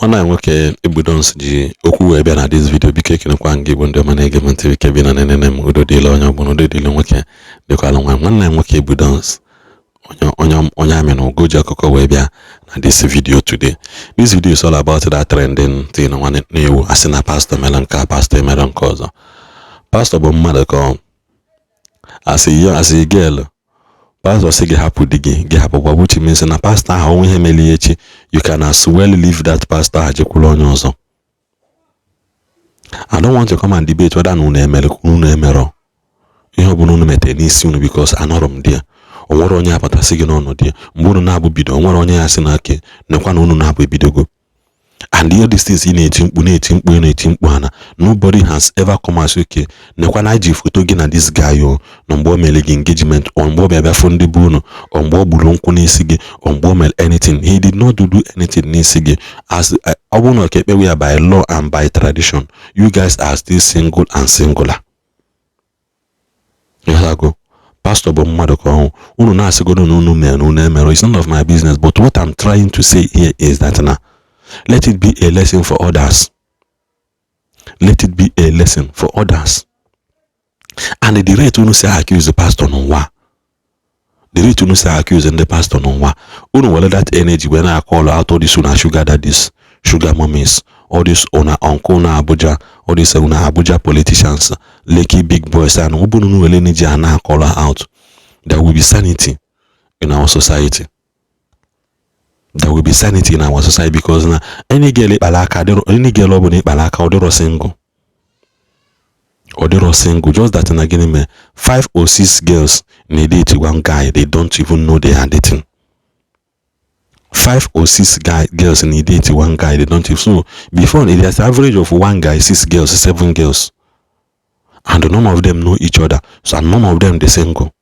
Nwanne anyị nwoke Ebudons ji okwu wee bịa na this video. Biko, ekenekwa gị bụ ndị ọma na-ege m ntị bike bi na nenene m. Udo dịla onye ọbụla, udo dịla nwoke dịkwala nwa. Nwanne anyị nwoke Ebudons, onye amị na ugo ji akụkọ wee bịa na this video today. This video is all about that trending thing nwanne na-ewu, asị na pastọ mere nke a, pastọ emere nke ọzọ. Pastọ bụ mmadụ ka ọ asị ya, asị girl, pastọ sị gị hapụ di gị, gị hapụkwa, which means na pastọ ahụ onwe ihe mere ya echi, you can as well leave that pastor ahụ, jekwuru onye ọzọ. I don't want to come and debate whether na unu emere, unu emerọ, ihe ọbụla unu metere n'isi unu, because anọrọ m di ya. O nwere onye apụtasị gị n'ọnọdụ ya mgbe unu na-abụ bido? O nwere onye ya sị na ake nekwa na unu na-abụ ebidogo? And ihe these things ị na-eti mkpu, na-eti mkpu, ị na-eti mkpu ha na nobody has ever come as, okay, nekwa na ji foto gị na this guy o na mgbe o mere gị engagement, ọ mgbe ọ bịa bịa fụ ndị bụ unu, ọ mgbe ọ gburu nkwụ n'isi gị, ọ mgbe o mere anything. He did not do anything n'isi gị. As ọ bụrụ na ọ ka ekpewe ya by law and by tradition, you guys are still single and singular. Ịghọtago? Pastor bụ mmadụ ka ọnwụ unu na-asịgodo na unu mere na unu emere, it's none of my business. But what I'm trying to say here is that na let it be a lesson for others, let it be a lesson for others. And the rate unu si accuse the pastor n'ụwa, the rate unu si accuse ndị pastor n'ụwa, unu were that energy wee na-call out all this una sugar daddies, sugar mummies, all this una uncle na Abuja, all this una Abuja politicians, Lekki big boys, and ọ bụrụ unu were energy a na-call out, there will be sanity in our society. There will be sanity in our society, because na any girl ịkpara aka, any girl ọ bụla ịkpara aka, ọ dịrọ single, ọ dịrọ single. Just that na gịnị mere five or six girls na-edate one guy they don't even know they are dating? Five or six guy girls na-edate one guy they don't even. So before, there's average of one guy, six girls, seven girls, and none of them know each other. So and none of them dey single.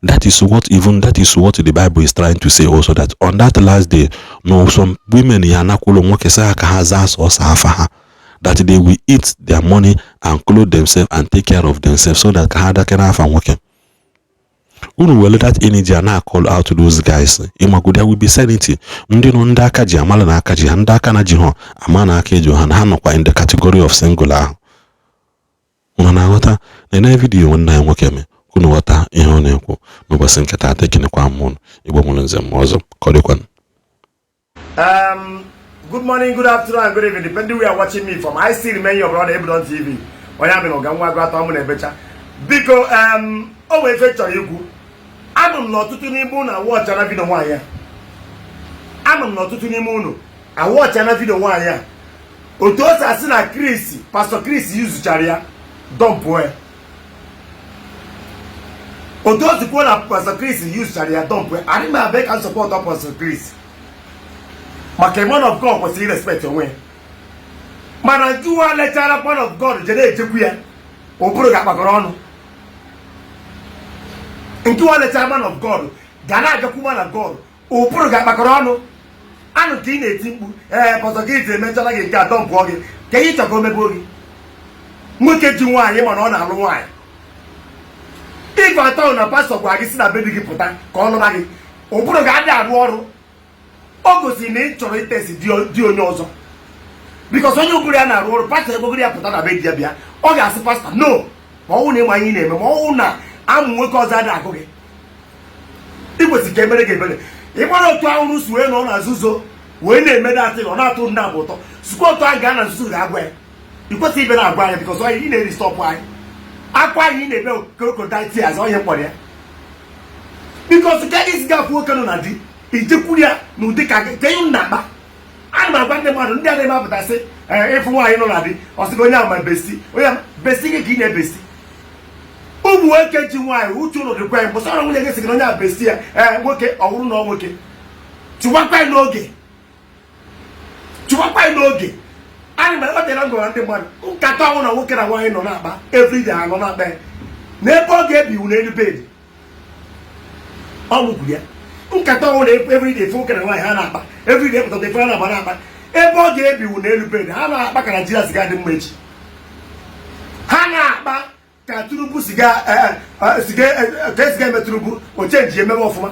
That is what, even that is what the Bible is trying to say also, that on that last day, no, some women ya anakwụlụ nwoke sị ha ka ha zaa sọsọ afa ha, that they will eat their money and clothe themselves and take care of themselves, so that ka ha dakere afa nwoke. Unu were that energy a na-call out those guys, ịmago there will be sanity. Ndị nọ, ndị aka ji amala na aka ji ha, ndị aka na ji ha ama na aka eji ha, na ha nọkwa in the category of single ahụ. Unu na-aghọta? Na video nwanne ya nwoke mee, unu ghọta ihe ọ na-ekwu n'ụbọchị nke taata. Ekenekwa m unu, Igbo mụrụ nze m ọzọ, ka ọ dịkwanụ. Good morning, good afternoon, and good evening, depending where you are watching me from. I still remain your brother Ebudon TV. Onye amị na ọga nwa agụ atọ mụ na-ebecha. Biko, o nwere ife chọrọ ikwu. Anụ m n'ọtụtụ n'ime unu awatchana video nwaanyị a. Anụ m n'ọtụtụ n'ime unu awatchana video nwaanyị a. Otu o si asị na Chris, Pastor Chris yuzuchara ya, dumpụọ ya. Otu o si kwuo na Pastor Chris yuzuchara ya, dumpụọ ya. Adị m abịa ka m support Pastor Chris, maka man of God kwesịrị respect onwe ya. Mana jụwa lechara man of God je na-echekwu ya, ụbụrụ ga-akpakọrọ ọnụ. Nke lechara man of God ga na-agakwu man of God, ụbụrụ ga-akpakọrọ ọnụ. Anụ ka ị na-eti mkpu, ee, Pastor Chris emechala gị nke a, dumpụọ gị, ka ihe ịchọ ka o megbuo gị. Nwoke ji nwaanyị, mana ọ na-alụ nwaanyị ife atọ na pastọ gwara gị si na be di gị pụta ka ọ lụba gị, ụbụrụ ga-adị arụ ọrụ. O gosiri na ị chọrọ itesi di onye ọzọ, because onye ụbụrụ ya na-arụ ọrụ, pastọ egbogoro ya pụta na be di ya bịa, ọ ga-asị pastọ no. Ma ọ wụ na ịma ihe ị na-eme, ma ọ wụ na amụ nwoke ọzọ adị agụ gị, ị kwesịrị ka emere gị ebere. Ị mara otu ahụrụ si wee nọ na nzuzo wee na-eme datị, ọ na-atụ ndị abụ ụtọ, sikwa otu ahụ gaa na nzuzo ga-agwa ya. Ị kwesịrị ibe na-agwa anyị, because onye ị na-eri stop anyị akwa anyị, ị na-eme crocodile tears, onye mkpọrọ ya, because ka isi gafụ nwoke nọ na di, ijekwuru ya n'ụdị ka gị ka ihe m na-akpa. Ana m agwa ndị mmadụ, ndị a na-eme apụtasị ịfụ nwaanyị nọ na di, ọsịgo onye ahụ ma bestie, onye ahụ bestie gị ka ị na-ebestie. Ụmụ nwoke ji nwaanyị, uche ụlọ dịkwa ya mgbụsị ọrụ. Nwunye gị sị gị na onye a bestie ya, ee, nwoke ọwụrụ na ọ nwoke, chụwakwa ya n'oge, chụwakwa ya n'oge. Ana m ọ dịra ngwara ndị mmadụ nkata ọnwụ na nwoke na nwaanyị nọ na-akpa everyday, ha nọ na-akpa ya n'ebe ọ ga-ebiwu n'elu bed. Ọ nwụkwuru ya nkata ọnwụ na everyday fụ nwoke na nwaanyị ha na-akpa everyday, pụtata ife ha na-agba na-akpa ebe ọ ga-ebiwu n'elu bed. Ha na-akpa ka Naijiria si ga dị mma echi, ha na-akpa ka Tinubu si ga ka esi ga-eme Tinubu o change emebe ọfụma,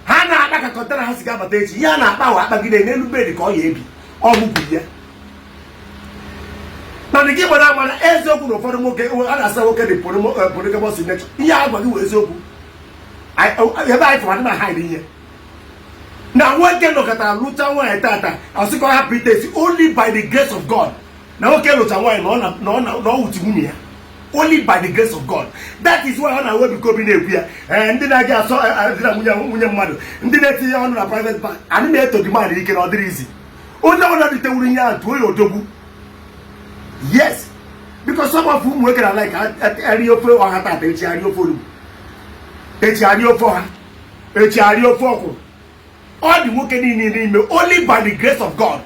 ha na-akpa ka container ha si ga-abata echi. Ihe a na-akpa wa akpagide n'elu bed ka ọ ya ebi. Ọ bụ kwuru ya na gị gbara ama na eziokwu na ụfọdụ nwoke a na-asa nwoke dị polygamous in nature. Ihe a gwa gị wụ eziokwu. Ebe anyị fụrụ na hide ihe na nwoke nọkọtara lụcha nwaanyị tata, asị ka ọ hapụ ite esi. Only by the grace of God na nwoke lụcha nwaanyị na ọ wuti nwunye ya, only by the grace of God. That is why ọ na-awebuka obi na-ekwu ya. Ee, ndị na-aga asọ di na nwunye mmadụ, ndị na-etinye ọnụ na private bank, anyị na-eto gị mmadụ ike na ọ dịrị izi. Onye ọbụla ritewuru ihe ahụ, tụọ ya odogwu. Yes, because some of ụmụ nwoke na like eri ofe ọha tata, echi ari ofe olugbu, echi ari ofe ọha, echi ari ofe ọkwụrụ. Ọ dị nwoke niile n'ime, only by the grace of God.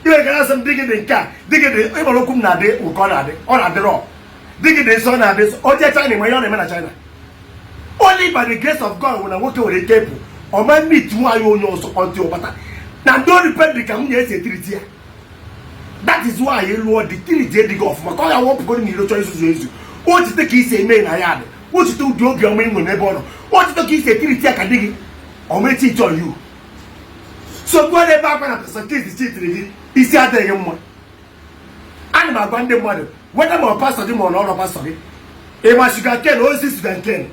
Ihe gara asị m, di gị dị nke a, di gị dị ịgbara okwu m na-adị ụkọ, ọ na-adị, ọ na-adịrọ di gị dị nsọ, ọ na-adị nsọ. O jee China, ma ihe ọ na-eme na China. Only by the grace of God nwere na nwoke nwere ike ịpụ ọma meet nwaanyị onye ọzọ ọntị ụbata na ndị oripendị ka nwunye esi etiriti ya. That is why lụọ di, tiriti edighị ọfụma ka ọ ya wepụgoro na iro chọrọ izuzu ezu. Ochite ka isi eme na ya dị, ochite ụdị obiọma ị nwere n'ebe ọ nọ, ochite ka isi etiriti ya ka di gị ọma cheat on you. So gbuo n'ebe akwa na Pastor Chris cheatiri gị, isi adịghị mma. Ana m agwa ndị mmadụ, weda ma ọ pastọ gị ma ọ na ọrụ pastọ gị, ịma sugar cane, osisi sugar cane,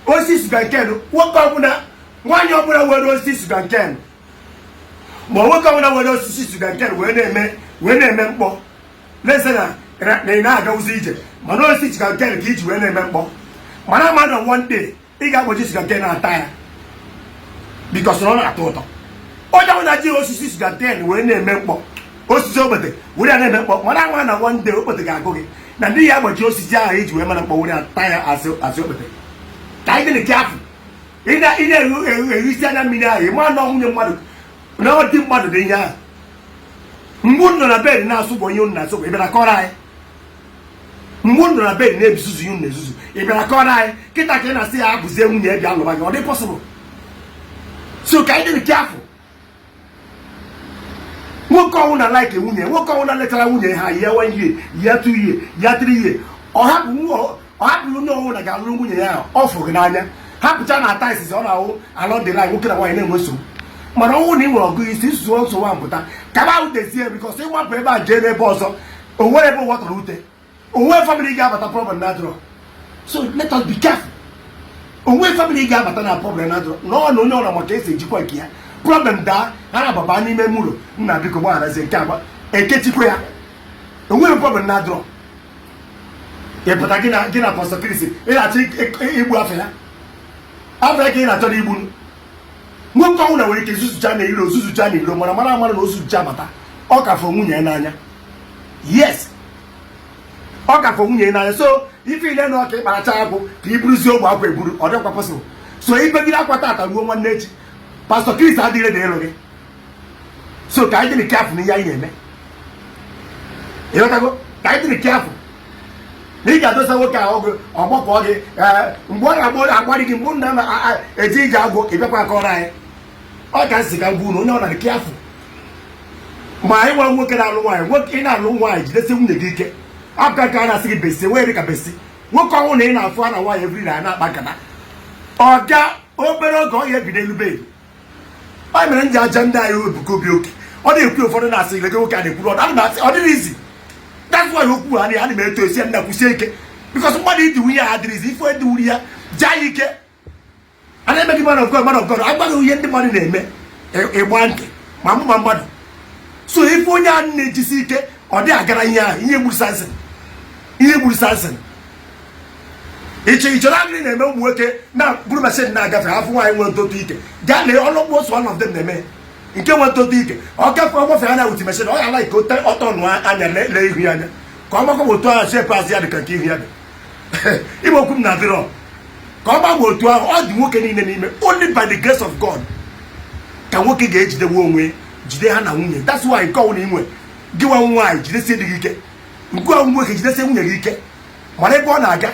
osisi sugar cane. Nwoke ọbụla, nwaanyị ọbụla were osisi sugar cane, ma nwoke ọbụla were osisi sugar cane wee na-eme mkpọ lese na ị na-aga ụzọ ije, mana osisi sugar cane ka iji wee na-eme mkpọ, mana mmadụ one day ị ga-agbochi sugar cane na-ata ya, because na ọ na-atọ ụtọ. Onye ọbụla ji osisi sugar cane wee na-eme mkpọ, osisi okpete were ya na-eme mkpọ, mana nwa na one day okpete ga-agụ gị na ndị ya agbaji osisi ahụ iji wee mara mkpọ were ya taa ya asị okpete. Ka anyị dị nke afọ ị na-erisi anya mmiri ahụ, ị ma na nwunye mmadụ na ọ dị mmadụ dị ihe ahụ. Mgbe unu nọ na bed na-asụ bụ onye unu na-asụ bụ, ị bịara kọrọ anyị. Mgbe unu nọ na bed na-ebizuzu ihe unu na-ezuzu, ị bịara kọrọ anyị. Kịta ka ị na-asị ya abụzie nwunye bịa lụba gị, ọ dị possible? So ka anyị dị nke afọ, nwoke ọnwụ na like nwunye, nwoke ọnwụ na letara nwunye ha ya 1 year, ya 2 year, ya 3 year, ọ hapụ onye ọnwụ na ga-alụrụ nwunye ya ahụ ọ fụrụ gị n'anya, hapụcha na ata isizi ọ na-ahụ along the line, nwoke na nwaanyị na-enwe nsogbu. Mana ọnwụ na ị nwere ọgụ isi isusu nsogbu ahụ pụta ka ahụ dezie, because ịgbapụ ebe a jee n'ebe ọzọ, o nwere ebe ụwa tọrọ ute, onwe family ga-abata problem na adịrọ. So let us be careful. Onwe family ga-abata na problem na adịrọ nọọ na onye ọra maka esi ejikwa nke ya. Problem daa, ha na-ababa n'ime mụlọ nna, biko gbagharazie nke agba ekechikwa ya. Onweghị problem na adịrọ. Ịpụta gị na Pastor Chris, ị na-achọ igbu afọ ya, afọ ya ka ị na-achọ igbu. Nwoke ọnwụ na nwere ike zuzucha na iro, zuzucha na iro, mana mara amara na ozuzucha bata, ọ ka fọ nwunye ya n'anya. Yes, ọ ka fọ nwunye ya n'anya. So ife ile na ọka ịkparacha akwụ ka i buruzie ogbe akwa eburu, ọ dịkwa possible. So ibegide akwa tata ruo nwanne echi, Pastor Chris adịghị na ịlụ gị. So ka anyị dị careful n'ihe anyị na-eme. Ịghọtago? Ka anyị dị careful na ị ga-adosa nwoke ahụ gị ọgbakọ gị mgbe ọ na-agba agbarị gị, mgbe nna na-eje ije agwụ, ị bịakwa akọrọ anyị. Ọ ka nsị ka gwa unu, onye ọ na dị careful ma anyị nwa nwoke na-alụ nwaanyị. Nwoke ị na-alụ nwaanyị, jidesie nwunye gị ike. Apụta ka a na-asị gị besie wee dị ka besi nwoke ọnwụ na ị na-afụ ha na nwaanyị every na na-akpa nkata, ọ ga obere oge ọ ga-ebido elu bed. Ọ mere m ji aja ndị anyị Ebuka Obi oke. Ọ na-ekwu, ụfọdụ na-asị lege nwoke a na-ekwuru ọdụ. Ana m asị ọ dịrị izi. That's why okwu ha ana m eto esi nna kwusie ike, because mmadụ ịdị nwunye ya adịrịzi ife ediwuru ya jaa ya ike. A na-eme gị man of God, man of God, agbaghị ihe ndị mmadụ na-eme ịgba ntị ma mụ ma mmadụ. So ife onye ahụ na-ejisi ike, ọ dị agara ihe ahụ, ihe gburu Samson, ihe gburu Samson. Iche ichere agịrị na-eme ụmụ nwoke na buru machine na-agafe afọ nwaanyị nwere ntoto ike. Gaa lee ọlụkpụ otu one of them na-eme nke nwere ntoto ike, ọ gafe ọgbafe anya with machine, ọ ya like ọtọ nụ anya lee ihu ya anya ka ọ makwa otu ahụ shape azụ ya dị ka nke ihu ya dị. Igbe okwu m na-adịrọ ka ọ gbanwe otu ahụ. Ọ dị nwoke niile n'ime, only by the grace of God ka nwoke ga-ejidewe onwe jide ha na nwunye. That's why nke ọbụla inwe gị nwa nwaanyị, jidesie dị gị ike. Nke ọnwụ nwoke, jidesie nwunye gị ike, mara ebe ọ na-aga.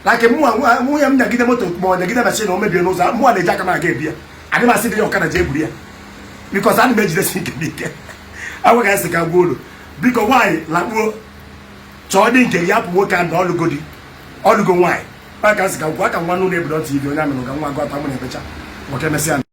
Like mụnwa, nwunye m nyagide moto ma ọ nyagide machine, o mebie n'ụzọ, mụnwa na-eji aka m aga ebi ya. Adị m asị dị ya ọkada ji eburu ya, because ana m ejidesi ike n'ike agwa ka esi ka gwa olu. Biko, nwaanyị lakpuo, chọọ dị nke gị, hapụ nwoke a na ọlụgo di, ọlụgo nwaanyị. Ọ ka nsị ka gwa aka nwa n'ụlọ ebido ntị ibi onye amịrị ga nwa gọta mụ na ebecha nwoke. Emesịa.